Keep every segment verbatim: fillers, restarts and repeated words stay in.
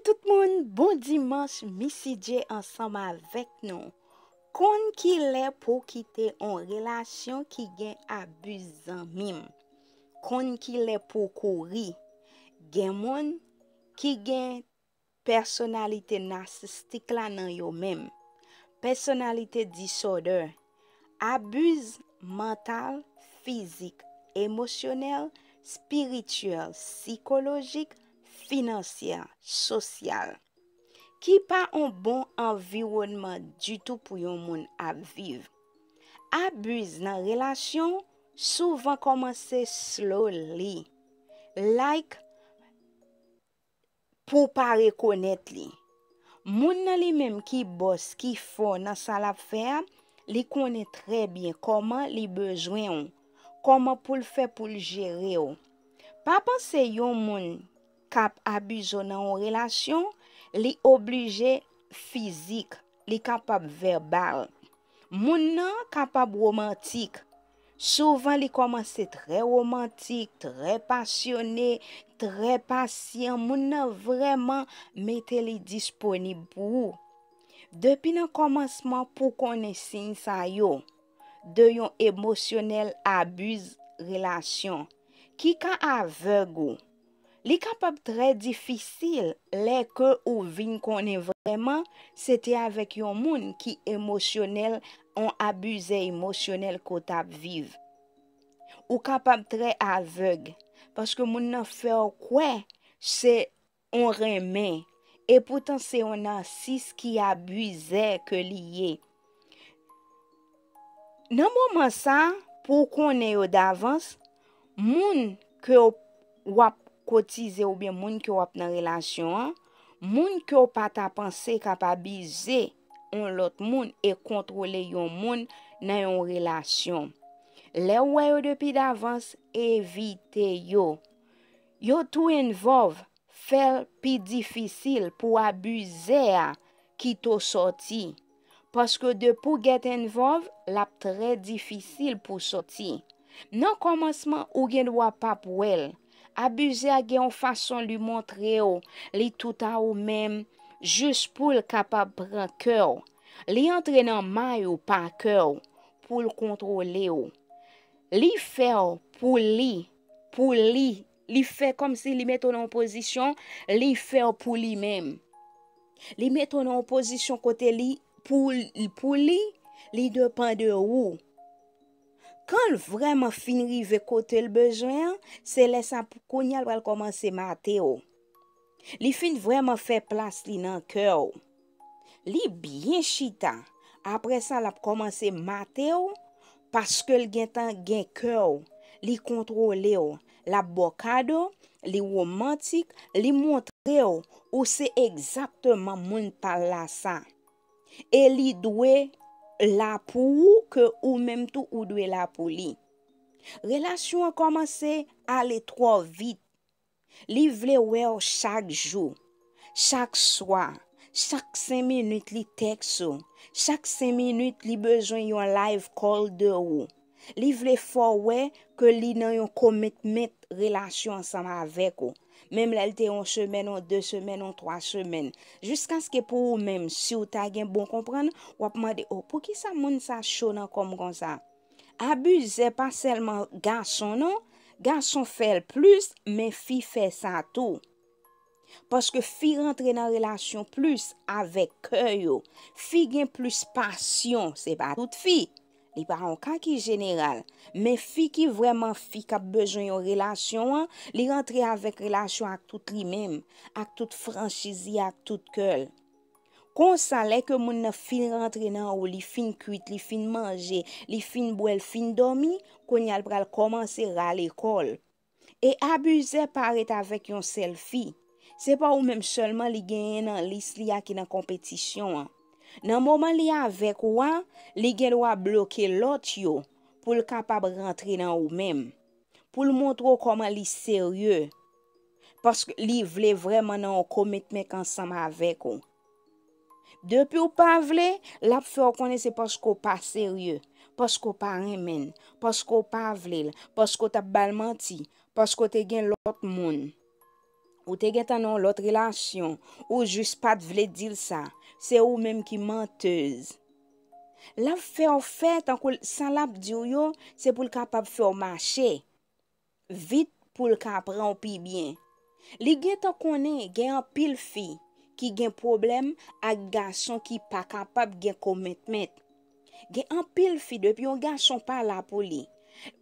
Tout moun, bon dimanch, Missy J ansanm avèk nou. Konn kilè pou w kite yon relasyon ki gen abi, zanmi m. Konn kilè pou w kouri. Gen moun ki gen pèsonalite nasistik la nan yo menm. Pèsonalite disorder, abi mantal, fizik, emosyonèl, espirityèl, sikolojik, finansyè, sosyal, ki pa yon bon anviwònman ditou pou yon moun ap viv. Abi nan relasyon souvan kòmanse slowly, like pou w pa rekonèt li. Moun nan li menm ki bòs, ki fò nan sa l ap fè a, li konnen trè byen kòman li bezwen w, kòman pou l fè pou l jere w. Pa panse yon moun k ap abize w nan yon relasyon, li oblije fizik, li kapab vèbal. Moun nan kapab womantik. Souvan li kòmanse trè womantik, trè pasyone, trè pasyan. Moun nan vrèman mete li disponib pou ou. Depi nan kòmansman pou konnen siy sa yo de yon emosyonèl abi relasyon ki ka avèg ou. Li kapab trè difisil lè ke ou vin konnen vrèman se te avèk yon moun ki emosyonèl, yon abizè emosyonèl ke w t ap viv. Ou kapab trè avèg paske moun nan fè w kwè se yon renmen, epoutan se yon nasis ki abizè ke li ye. Nan moman sa, pou w konnen yo davans, moun ke w ap kotize oubyen moun ke w ap nan relasyon an, moun ke w pa ta panse k ap abize yon lòt moun e kontwole yon moun nan yon relasyon. Lè w wè yo depi davans, evite yo. Yo too involve, fè l pi difisil pou abizè a kite w sòti. Paske depi w get involve, l ap trè difisil pou w sòti. Nan kòmansman, ou gen dwa p ap wè l. Abizè a gen yon fason li montre w li tout a ou menm, jis pou l kapab pran kè w. Li antre nan may ou pa kè w, pou l kontwole w. Li fè w pou li, pou li. Li fè kòmsi li mete w nan yon pozisyon, li fè w pou li menm. Li mete w nan yon pozisyon kote li, pou, pou li, li depann de ou. Kan l vrèman fin rive kote l bezwen an, se lè sa pou, kounye a l pral kòmanse mate w. Li fin vrèman fè plas li nan kè w. Li byen chita. Apre sa, l ap kòmanse mate w, paske l gentan gen kè w. Li kontwole w. L ap ba w kado, li womantik, li montre w ou se egzakteman moun pa l la sa. E li dwe la pou ou ke ou menm tou ou dwe la pou li. Relasyon an kòmanse ale twò vit. Li vle wè w chak jou, chak swa, chak senk minit li tèks ou, chak senk minit li bezwen yon live call de ou. Li vle fè w wè ke li nan yon commitment relasyon ansanm avèk ou. Menm lè l te yon semèn, yon de semèn, yon twa semèn. Jiskaske pou ou menm, si w ta gen bon konprann, w ap mande, "O, poukisa moun sa cho nan kò m konsa?" Abizè pa sèlman gason non, gason fè l plis, men fi fè sa tou. Paske fi rantre nan relasyon plis avèk kè yo. Fi gen plis pasyon, se pa tout fi. Li pa yon ka ki jeneral, men fi ki vrèman fi k ap bezwen yon relasyon an, li rantre avèk relasyon ak tout li menm, ak tout franchiz li, ak tout kè l. Konsa, lè ke moun nan fin rantre nan ou, li fin kwit, li fin manje, li fin bwè, li fin dòmi, kounye a l pral kòmanse rale kò l. E abizè pa ret avèk yon sèl fi. Se pa ou menm sèlman li genyen nan lis li a ki nan konpetisyon an. Nan moman li avèk ou a, li gen dwa bloke lòt yo pou l kapab rantre nan ou menm, pou l montre w kòman li serye, paske li vle vrèman nan yon commitment ansanm avèk ou. Depi w pa vle, l ap fè w konnen se paske w pa serye, paske w pa renmen l, paske w pa vle l, paske w t ap ba l manti, paske w te gen lòt moun. Ou te gentan nan yon lòt relasyon, ou jis pa t vle di l sa. Se ou menm ki mantèz. L ap fè w fè tankou l- sa l ap di w yo, se pou l kapab fè w mache vit pou l ka pran w pi byen. Li gentan konnen gen anpil fi ki gen pwoblèm ak gason ki pa kapab gen komitment. Gen anpil fi, depi yon gason pa la pou li,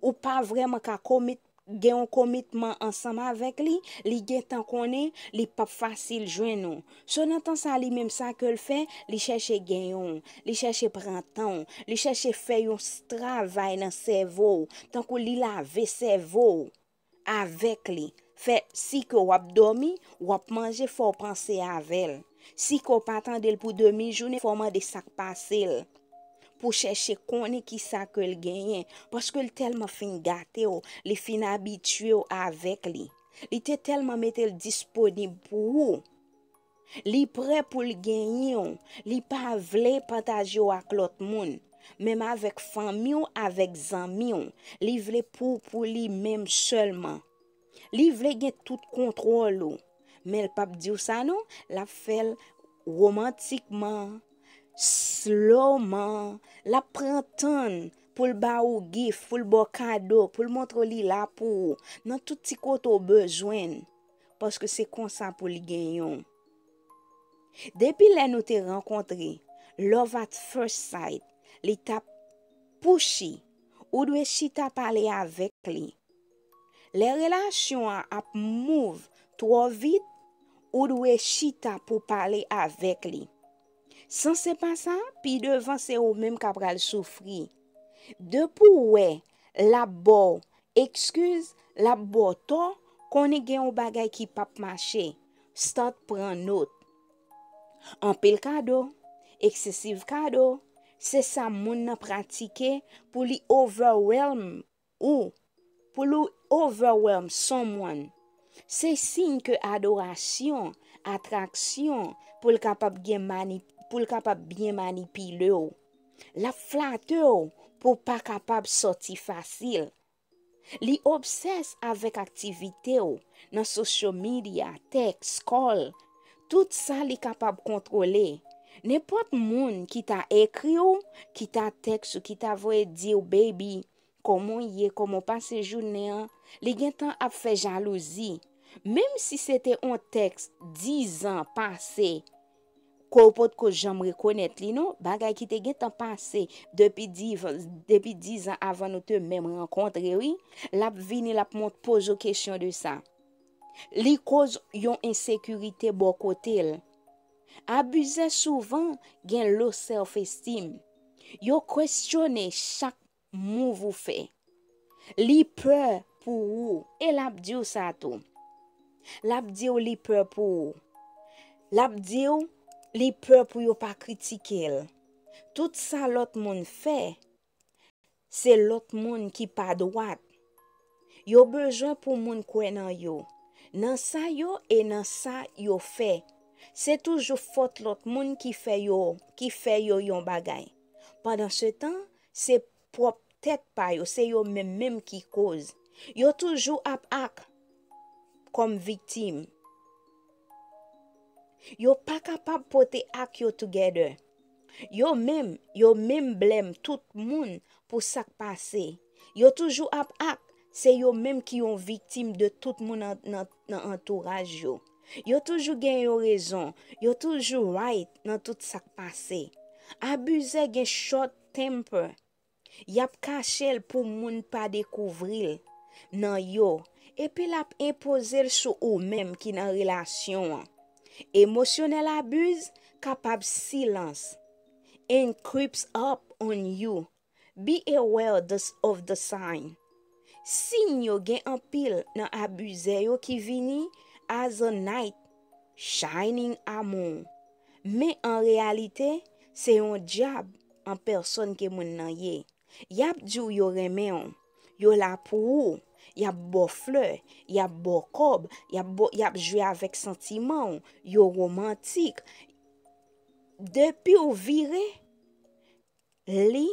ou pa vrèman ka komit, gen yon komitman ansanm avèk li, li gentan konnen li p ap fasil jwenn ou. So, nan tan sa, li menm sa ke l fè, li chèche genyen w, li chèche pran tan w, li chèche fè yon s- travay nan sèvo w, tankou li lave sèvo w avèk li. Fè, si ke w ap dòmi, w ap manje, fò w panse avè l. Si ke w pa tande l pou demi jounen, fò w mande sa k pase l. Pou chèche konnen ki sa ke l genyen, paske l tèlman fin gate w, li fin abitye w avèk li. Li te tèlman mete l disponib pou ou. Li prè pou l genyen w. Li pa vle pataje w ak lòt moun, menm avèk fanmi w, avèk zanmi w. Li vle pou, pou li menm sèlman. Li vle gen tout kontwòl ou. Men l p ap di w sa non, l ap fè l womantikman, slowman, l ap pran tan l pou l ba ou gift, pou l ba w kado, pou l montre w li la pou ou, nan tout ti kote w bezwen l, paske se konsa pou l genyen w. Depi lè nou te rankontre, love at first sight, li t ap pushy, ou dwe chita pale avèk li. Lè relasyon an ap move twò vit, ou dwe chita pou pale avèk li. San se pa sa, pi devan se ou menm k ap pral soufri. Depi w wè l ap ba w eskiz, l ap ba w tò, konnen gen yon bagay ki p ap mache. Start pran not. Anpil kado, eksesiv kado, se sa moun nan pratike pou li overwhelm ou, pou li overwhelm someone. Se siy ke adorasyon, atraksyon, pou l kapab gen mani-, pou l kapab byen manipile w. L ap flate w pou w pa kapab sòti fasil. Li obsès avèk aktivite w nan social media, tèks, call. Tout sa li kapab kontwole. Nenpòt moun ki ta ekri w, ki ta tèks ou, ki ta voye di w, "Baby, kòman w ye, kòman w pase jounen an?" Li gentan ap fè jalouzi. Menm si se te yon tèks dizan pase, ke w potko janm rekonèt li non, bagay ki te gentan pase depi divan, depi dizan avan nou te menm rankontre, wi, l ap vini, l ap mont poze w kesyon de sa. Li koz yon ensekirite bò kote l. Abizè souvan gen low self esteem. Yo kesyone chak move ou fè. Li pè pou ou, e l ap di w sa tou. L ap di w li pè pou ou. L ap di w li pè pou yo pa kritike l. Tout sa lòt moun fè, se lòt moun ki pa dwat. Yo bezwen pou moun kwè nan yo, nan sa yo e nan sa yo fè. Se toujou fòt lòt moun ki fè yo, ki fè yo yon bagay. Pandansetan, se pwòp tèt pa yo, se yo menm menm ki koz. Yo toujou ap ak kòm viktim. Yo pa kapab pote ak yo together. Yo menm, yo menm blèm tout moun pou sa k pase. Yo toujou ap ak, se yo menm ki yon viktim de tout moun an, nan, nan antouraj yo. Yo toujou gen yon rezon, yo toujou right nan tout sa k pase. Abizè gen short temper. Y ap kache l pou moun pa dekouvri l nan yo, epi l ap enpoze l sou ou menm ki nan relasyon an. Emotional abuse kapab silans and creeps up on you. Be aware the, of the sign. Siy yo gen anpil nan abizè yo ki vini as a knight shining armor. Men an reyalite, se yon dyab an pèsòn ke moun nan ye. Y ap di w yo renmen w, yo la pou ou, y ap ba w flè, y ap ba w kòb, y ap ba w, y ap jwe avèk santiman w, yo womantik. Depi w vire, li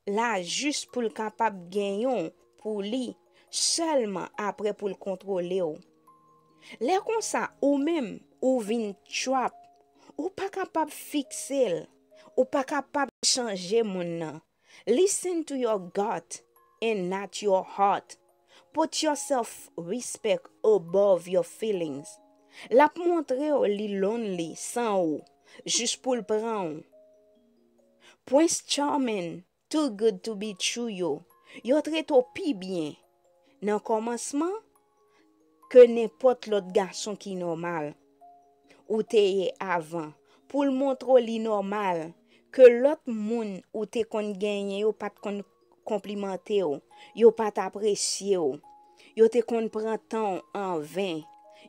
la jis pou l kapab genyen w pou li, sèlman apre pou l kontwole w. Lè konsa, ou menm, ou vin trap. Ou pa kapab fikse l. Ou pa kapab chanje moun nan. Listen to your gut and not your heart. Put yourself respect above your feelings. L ap montre w li lonely san ou, jis pou l pran w. Prince Charming, too good to be true yo. Yo trete w pi byen nan kòmansman ke nenpòt lòt gason ki nòmal ou te ye avan, pou l montre w li nòmal ke lòt moun ou te konn genyen yo pa t konn konplimante w, yo pa t apresye w, yo te konn pran tan w anven,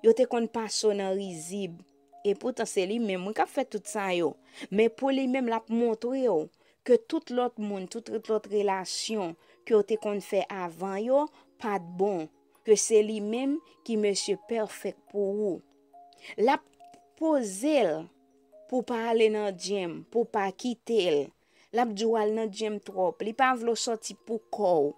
yo te konn pase w nan rizib. Epoutan, se li menm wi k ap fè tout sa yo. Men pou li menm, l ap montre w ke tout lòt moun, tout lòt relasyon ke w te konn fè avan yo pa t bon, ke se li menm ki mesye pèfèk pou ou. L ap poze l pou w pa ale nan djèm, pou w pa kite l. L ap di w al nan djèm twòp. Li pa vle w sòti pou kò w.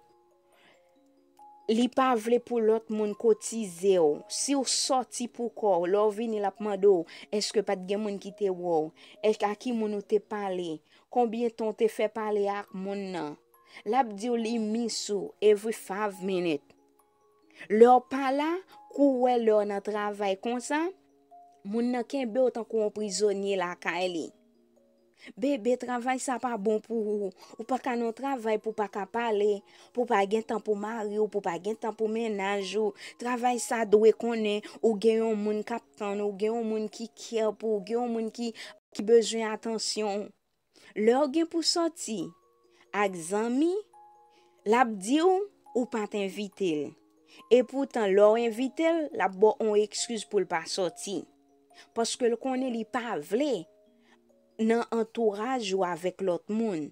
Li pa vle pou lòt moun kotize w. Si w sòti pou kò w, lè w vini, l ap mande w, èske pa t gen moun ki te wè w? Èske a ki moun ou te pale? Konbyen tan w te fè pale ak moun nan? L ap di w li miss ou every five minutes. Lè w pa la, kou w wè lè w nan travay konsa, moun nan kenbe w tankou yon prizonye lakay li. Bebe, travay sa pa bon pou ou. Ou pa ka nan yon travay pou w pa ka pale, pou w pa gen tan pou mari w, pou w pa gen tan pou mennaj ou. Travay sa dwe konnen ou gen yon moun k ap tann ou, ou gen yon moun ki care pou ou, ou gen yon moun ki, ki bezwen atansyon w. Lè w gen pou sòti ak zanmi, l ap di w ou pa t envite l. Epoutan, lè w envite l, l ap ba w yon ekskiz pou l pa sòti. Paske l konnen li pa vle nan antouraj ou avèk lòt moun.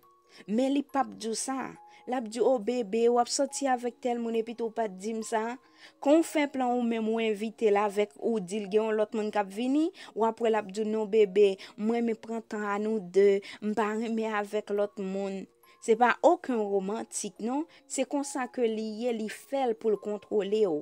Men li p ap di w sa. L ap di w, o bebe, w ap sòti avèk tèl moun epi tou w pa t di m sa. Kan w fè plan ou menm ou envite l avèk ou di l gen yon lòt moun k ap vini, w ap wè l ap di w, non bebe, m renmen pran tan a nou de, m pa renmen avèk lòt moun. Se pa okenn womantik non, se konsa ke li ye, li fè l pou l kontwole w.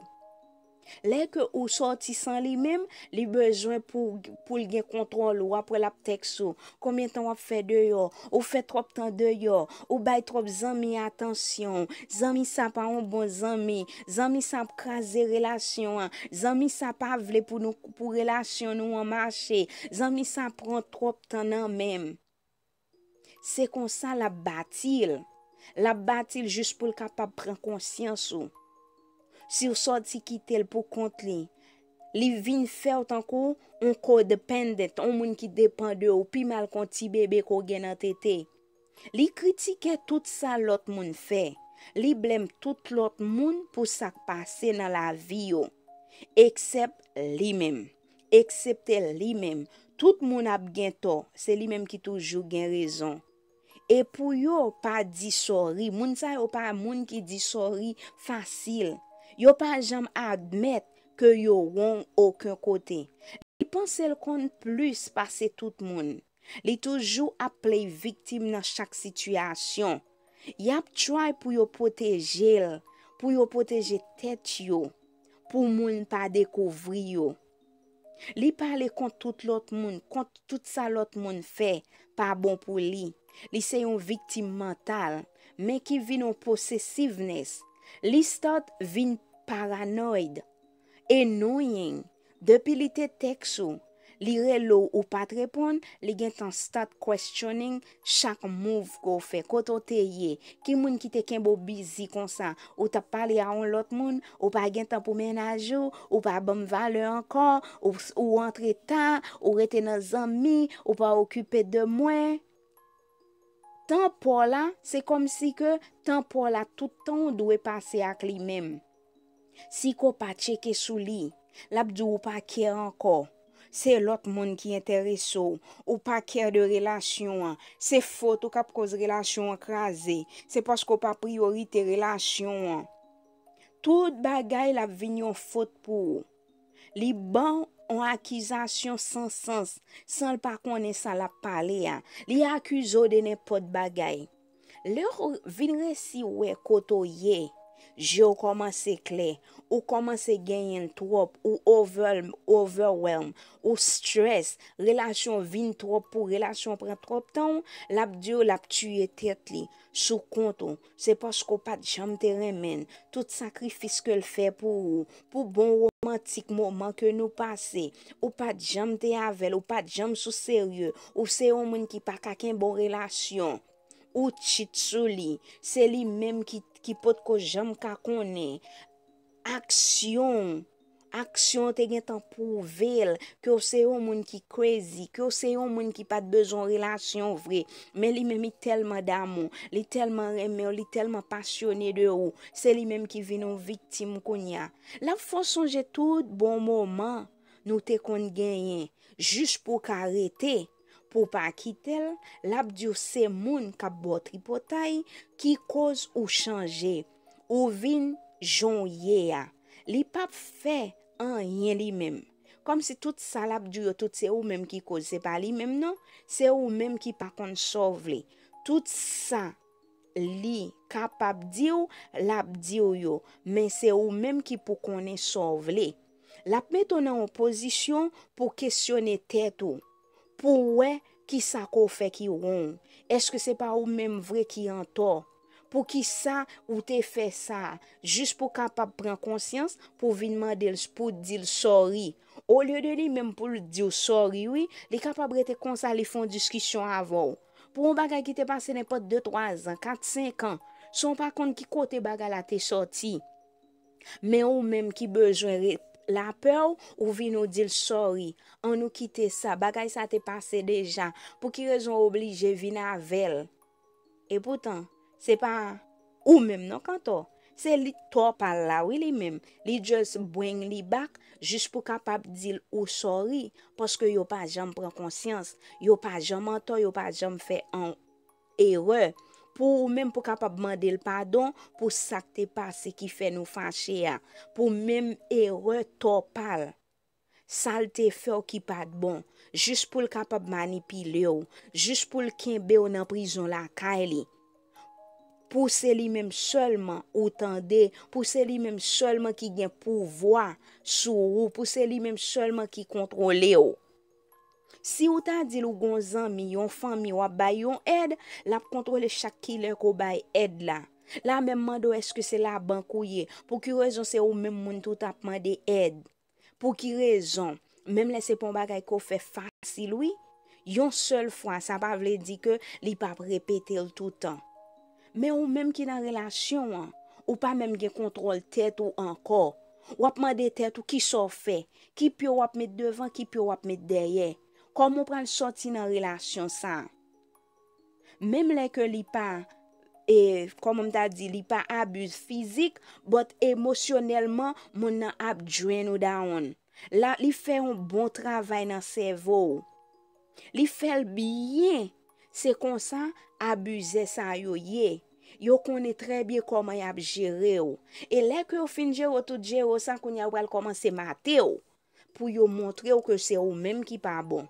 Lè ke ou sòti san li menm, li bezwen pou, pou l gen kontwòl ou, apre l ap tèks ou. Konbyen tan w ap fè deyò? Ou fè twòp tan deyò? Ou bay twòp zanmi atansyon? Zanmi sa pa yon bon zanmi. Zanmi sa ap kraze relasyon an. Zanmi sa pa vle pou nou, pou relasyon nou an mache. Zanmi sa pran twòp tan nan men m. Se konsa l ap bati l. L ap bati l jis pou l kapab pran konsyans ou. Si w sòti kite l pou kont li, li vin fè w tankou yon codependent, yon moun ki depan de ou pi mal ke yon ti bebe ke w gen nan tete. Li kritike tout sa lòt moun fè. Li blèm tout lòt moun pou sa k pase nan lavi yo, eksèp li menm. Eksepte li menm. Tout moun ap gen tò, se li menm ki toujou gen rezon. E pou yo pa di sòri, moun sa yo pa moun ki di sòri fasil. Yo pa janm admèt ke yo wrong okenn kote. Li panse l konn plis pase tout moun. Li toujou ap play viktim nan chak sitiyasyon. Y ap try pou yo pwoteje l, pou yo pwoteje tèt yo, pou moun pa dekouvri yo. Li pale kont tout lòt moun, kont tout sa lòt moun fè pa bon pou li. Li se yon viktim mantal, men ki vin yon possessiveness. Li start vin paranoid, annoying. Depi li te tèks ou, li rele w, ou pa t reponn, li gentan start questioning chak move ke w fè, kote w te ye, ki moun ki te kenbe w bizi konsa, ou t ap pale a yon lòt moun, ou pa gen tan pou mennaj ou, ou pa ban m valè ankò, ou, ou antre ta, ou rete nan zanmi, ou pa okipe de mwen. Tan pa w la, se kòmsi ke tan pa w la, tout tan w dwe pase ak li menm. Si ke w pa tcheke sou li, l ap di w ou pa care ankò. Se lòt moun ki enterese w. Ou pa care de relasyon an. Se fot ou k ap koz relasyon an kraze. Se paske w pa priyorite relasyon an. Tout bagay l ap vin yon fot pou ou. Li ban w yon akizasyon san sans, san l pa konnen sa l ap pale a. Li akize w de nenpòt bagay. Lè w vin resi wè kote w ye, Je w kòmanse klè, ou kòmanse genyen l twòp, ou over, overwhelm, ou stress, relasyon vin twòp pou relasyon pran twòp tan w, l ap di w l ap tiye tèt li sou kont ou. Se paske w pa t janm te renmen l. Tout sakrifis ke l fè pou ou, pou bon womantik moman ke nou pase, ou pa t janm te avè l, ou pa t janm sou serye, ou se yon moun ki pa ka kenbe yon relasyon, ou cheat sou li, se li menm ki, ki potko janm ka konnen. Aksyon, aksyon te gentan pwouve l ke w se yon moun ki crazy, ke w se yon moun ki pa t bezwen relasyon vre, men li menm li tèlman damou, li tèlman renmen w, li tèlman pasyone de ou, se li menm ki vin yon viktim kounye a. L ap fè w sonje tout bon moman nou te konn genyen, jis pou w ka rete, pou w pa kite l, l ap di w se moun k ap ba w tripotay ki koz ou chanje, ou vin jan w ye a. Li p ap fè anyen li menm. Kòmsi tout sa l ap di w yo tout se ou menm ki koz, se pa li menm non, se ou menm ki pa konn sa w vle. Tout sa li kapab di w, l ap di w yo, men se ou menm ki pou konnen sa w vle. L ap mete w nan yon pozisyon pou w kesyone tèt ou, pou w wè kisa ke w fè ki wrong. Èske se pa ou menm vre ki antò? Poukisa ou te fè sa? Jis pou w kapab pran konsyans, pou w vin mande l, pou w di l sorry. Olye de li menm pou l di w sorry, wi, li kapab rete konsa, li fè yon diskisyon avè w. Pou yon bagay ki te pase nenpòt de, twa zan, kat, senk an, san w pa konn ki kote bagay la te sòti. Men ou menm ki bezwen re-, lapè w, ou vin ou di l sorry. Ann nou kite sa, bagay sa te pase deja. Pou ki rezon w oblije vin avè l? Epoutan, se pa ou menm non k antò. Se li tò pa l la, wi, li menm. Li just bring li back, jis pou kapab di l ou sorry, paske yo pa janm pran konsyans, yo pa janm antò, yo pa janm fè an erè. Pou ou menm pou kapab mande l padon pou sa k te pase ki fè nou fache a, pou menm erè tò pa l, sa l te fè w ki pa t bon, jis pou l kapab manipile w, jis pou l kenbe w nan prizon lakay li. Pou se li menm sèlman ou tande, pou se li menm sèlman ki gen pouvwa sou ou, pou se li menm sèlman ki kontwole w. Si w ta di l ou gon zanmi, yon fanmi, w ap bay yon èd, l ap kontwole chak kilè ke w bay èd la. L a menm mande w èske se labank ou ye, pou ki rezon se ou menm moun tou t ap mande èd. Pou ki rezon? Menm lè se pa yon bagay ke w fè fasil, wi. Yon sèl fwa, sa pa vle di ke li p ap repete l toutan. Men ou menm ki nan relasyon an, ou pa menm gen kontwòl tèt ou ankò. W ap mande tèt ou kisa w fè, ki pye w ap met devan, ki pye w ap met dèyè. Kòman w pral sòti nan relasyon sa a? Menm lè ke li pa, e, kòman m ta di, li pa abiz fizik, but emosyonèlman, moun nan ap drain ou down. La, li fè yon bon travay nan sèvo w. Li fè l byen. Se konsa, abizè sa yo ye. Yo konnen trè byen kòman y ap jere w. E lè ke yo fin jere w, tout jere w sa, kounye a yo pral kòmanse mate w. Pou yo montre w ke se ou menm ki pa bon.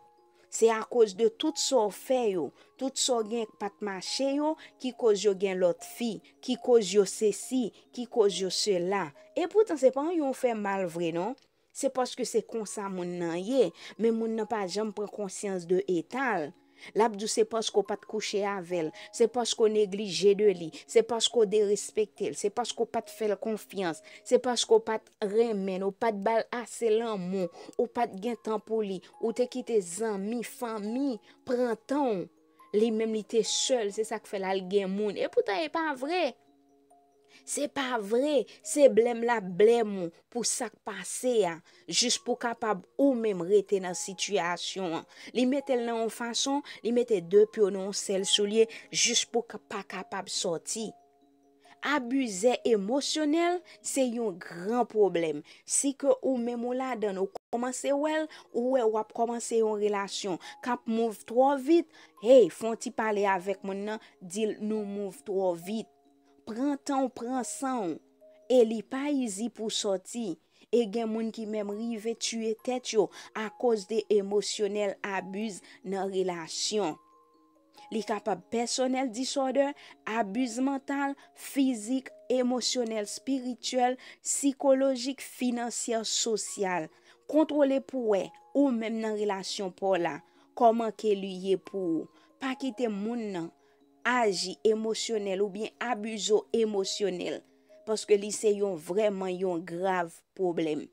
Se akoz de tout sa w fè yo, tout sa w gen k pa t mache yo, ki koz yo gen lòt fi, ki koz yo sesi, ki koz yo sela. Epoutan, se pa yon fè mal vre non. Se paske se konsa moun nan ye, men moun nan pa janm pran konsyans de eta l. L ap di w se paske w pa t kouche avè l, se paske w neglije de li, se paske w derespekte l, se paske w pa t fè l konfyans, se paske w pa t renmen l, ou pa t ba l ase lanmou, ou pa t gen tan pou li, ou te kite zanmi, fanmi pran tan w. Li menm li te sèl, se sa k fè l al gen moun. Epoutan, e pa vre. Se pa vre, se blèm l ap blèm ou pou sa k pase a, jis pou kapab ou menm rete nan sitiyasyon an. Li mete l nan yon fason, li mete de pye w nan yon sèl soulye, jis pou ka, pa kapab sòti. Abizè emosyonèl, se yon gran pwoblèm. Si ke ou menm ou ladan l, ou kòmanse wè l, ou wè w ap kòmanse yon relasyon k ap move twò vit, hey, fè yon ti pale avèk moun nan, di l nou move twò vit. Pran tan w, pran san w. E li pa easy pou sòti. E gen moun ki menm rive tiye tèt yo akoz de emosyonèl abiz nan relasyon. Li kapab personal disorder, abuz mantal, fizik, emosyonèl, espirityèl, sikolojik, finansyè, sosyal. Kontwole pou wè ou menm nan relasyon pa w la, kòman ke li ye pou ou. Pa kite moun nan aji emosyonèl oubyen abize w emosyonèl, paske li se yon vrèman yon grav pwoblèm.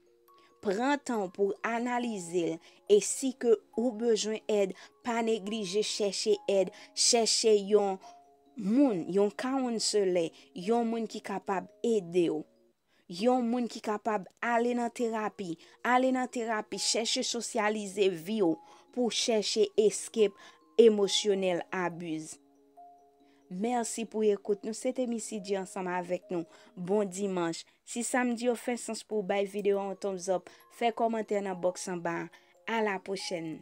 Pran tan w pou analize l, e si ke ou bezwen èd, pa neglije chèche èd, chèche yon moun, yon counselor, yon moun ki kapab ede w. Yon moun ki kapab ale nan terapi, ale nan terapi, chèche sosyalize vi w pou chèche escape emotional abuse. Mèsi pou ekout nou. Se te Missy G ansanm avèk nou. Bon dimanch. Si sa m di yo fè sans pou w, bay videyo a yon thumbs up, fè kòmantè nan box anba a. A la pwochèn.